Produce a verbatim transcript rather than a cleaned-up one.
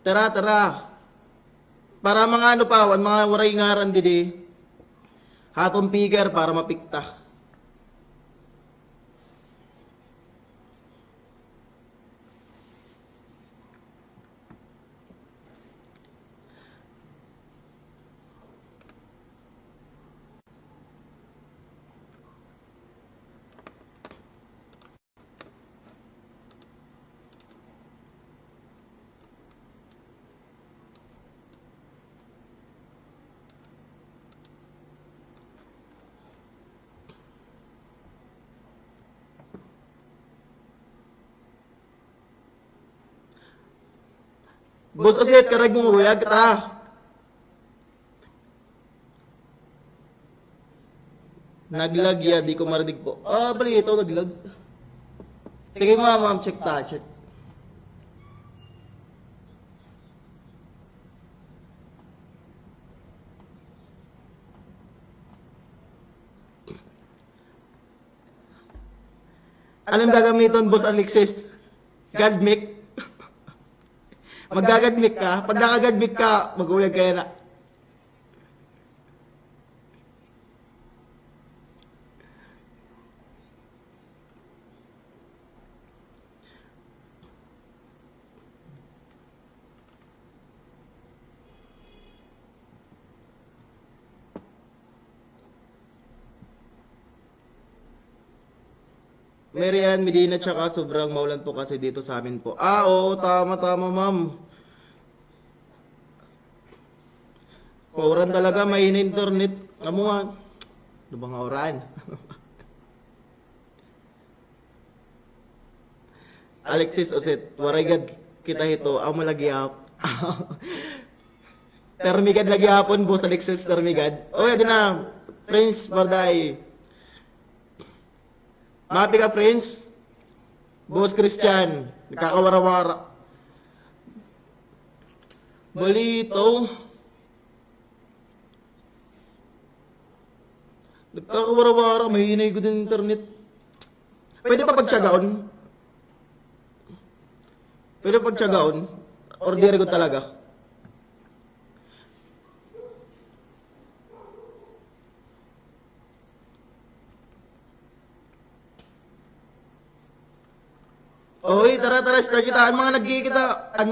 Tara, tara. Para mga ano pa, an mga waray ngaran didi. Haton picker para mapikta. Boss Oset, karag mo, maguyag ta. Naglag ya, di ko marinig po. Ah, bali, ito naglag. Sige, ma'am, ma'am, check ta, check. Ano an gagamiton, Boss Alexis? Gadmik? Maggagadmik ka? Pag nakagadmik ka, maguyag ka yana. Mary Ann Medina, tsaka sobrang maulan po kasi dito sa amin po. Ah, oo, tama, tama, ma'am. Pauran talaga, may internet. Amo nga. Ano ba nga uran? Alexis Oset, waray gad kita hito, amo la gihap. Termigad la gihapon, Boss Alexis, termigad. Oy, adi na, Prince Barday. Mapi ka, Prince? Boss Christian, nagkakawara-wara. Balito. Nagkakawara-wara, mahinay gud an internet. Pwede pa pagtiyagaon? Pwede pa pagtiyagaon? Or diri gud talaga? Oy, tara, tara, start kita. An mga nagkikita, an